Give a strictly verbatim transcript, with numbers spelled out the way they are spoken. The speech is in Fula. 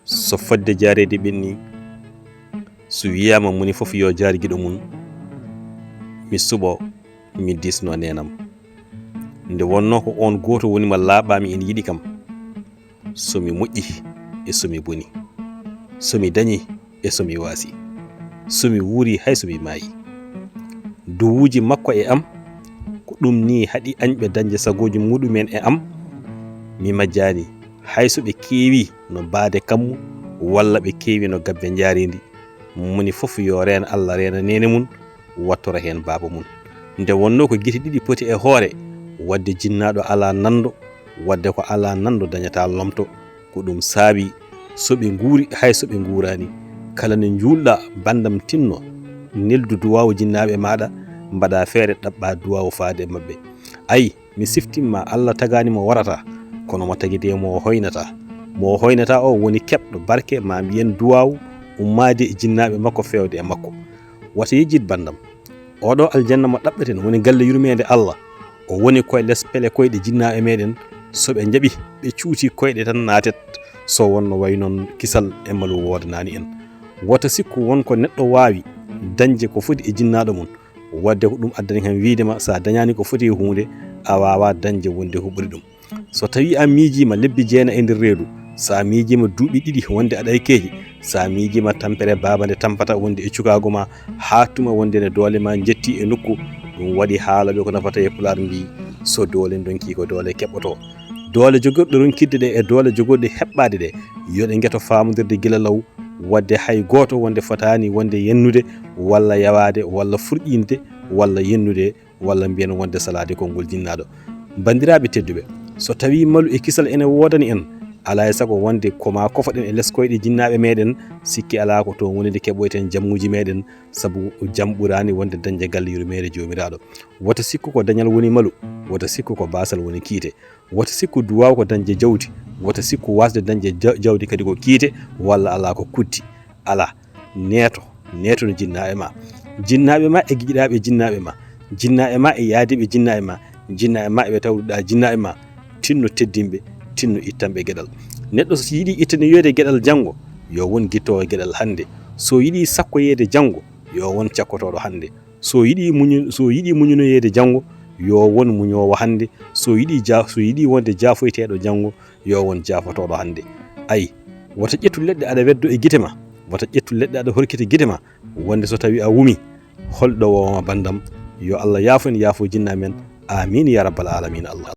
So fodde jaareede ɓenni, so wiyaama moni fof yo jaar giɗo mum, mi suɓo, mi diisno neenam. Nde wonnoo ko oon gooto woni mo laaɓaami ene yiɗi kam, so mi moƴƴi e so mi boni, so mi dañi e so mi waasi, so mi wuuri hay so mi maayi. Duwuuji makko e am, ko ɗum nii haɗi añɓe dañde sagooji muɗumen e am, mi majjaani, hay so ɓe keewi no baade kammu walla ɓe keewi no gabbe njaareendi. Moni fof yo reen Allah reena neene mum, wattora heen baaba mum. Nde wonnoo ko gite ɗiɗi poti e hoore, waɗde jinnaaɗo alaa nanndo, waɗde ko alaa nanndo dañataa lomto. Ko ɗum saabi so ɓe nguuri hay so ɓe nguuraani, kala nde njuulɗaa banndam tinno, neldu duwaawu jinnaaɓe maaɗa, mbaɗaa feere ɗaɓɓaa duwaawu faade e maɓɓe. Ay, mi siftimma Allah tagaani mo warata, kono mo tagi de mo hoynata. Mo hoynata o woni keɓɗo barke, ma mbiyen duwaawu ummaade e jinnaaɓe makko feewde e makko. Wata yejjit banndam. Oɗo aljanna mo ɗaɓɓeten woni galle yurmeende Allah. O woni koye les pele koyɗe jinnaaɓe meɗen. So ɓe njaɓi, ɓe cuuti koyɗe tan naatet. So wonno way noon kisal e malu woodanaani en. Wota sikku won ko neɗɗo waawi dañde ko foti e jinnaaɗo mum. Waɗde ko ɗum addani kam wiyde ma, so a dañaani ko foti e huunde, a waawaa dañde wonde ko ɓuri ɗum. So tawii a miijiima lebbi jeena e nder reedu, so a miijiima duuɓi ɗiɗi wonde aɗa e keeji, so a miijiima tampere baaba nde tampata wonde e cukaagu ma, haa tuma wonde nde doole ma njetti e nokku, ɗum waɗi haalooɓe ko nafata e Pulaar mbii, so doole ndonkii ko doole keɓɓotoo. Doole jogorɗe ronkirde ɗe e doole jogorɗe heɓɓaade ɗe, yo ɗe ngeto faamondirde gila law, waɗde hay gooto wonde fotaani wonde yennude walla yawaade walla furƴinde walla yennude walla mbiyen wonde salaade konngol jinnaaɗo. Banndiraaɓe tedduɓe, so tawii malu e kisal ene woodani en, alaa e sago wonde ko maa kofoɗen e les koyɗe jinnaaɓe meɗen, sikke alaa ko toon woni nde keɓoyten jammuuji meɗen, sabu jam ɓuraani wonde dañde galle yurmeende Joomiraaɗo. Wota sikku ko dañal woni malu, wota sikku ko baasal woni kiite. Wota sikku duwaaw ko dañde jawdi, wota sikku waasde dañde ja-, jawdi kadi ko kiite, walla alaa ko kuddi. Alaa, neeto, neeto no jinnaaɓe ma. Jinnaaɓe ma e giɗaaɓe jinnaaɓe ma. Jinnaaɓe ma e yaadiiɓe jinnaaɓe ma. Jinnaaɓe ma e ɓe tawruɗaa jinnaaɓe ma. Tinno teddinɓe, tinno ittanɓe geɗal. Neɗɗo so yiɗi ittaniyoyde geɗal janngo, yo won gittoowo geɗal hannde. So yiɗi sakkoyeede janngo, yo won cakkotooɗo hannde. So yiɗi muñu-, so yiɗi muñunoyeede janngo, yo won muñoowo hannde. So yiɗi ja-, so yiɗi wonde jaafoyteeɗo janngo, yo won jaafotooɗo hannde. Ay, wota ƴettu leɗɗe aɗa weddo e gite ma, wota ƴettu leɗɗe aɗa horkita gite ma, wonde so tawi a wumi, hol ɗo wowama banndam? Yo Allah yaafo en, yaafo jinna men. Amin ya rabbal alamin Allah.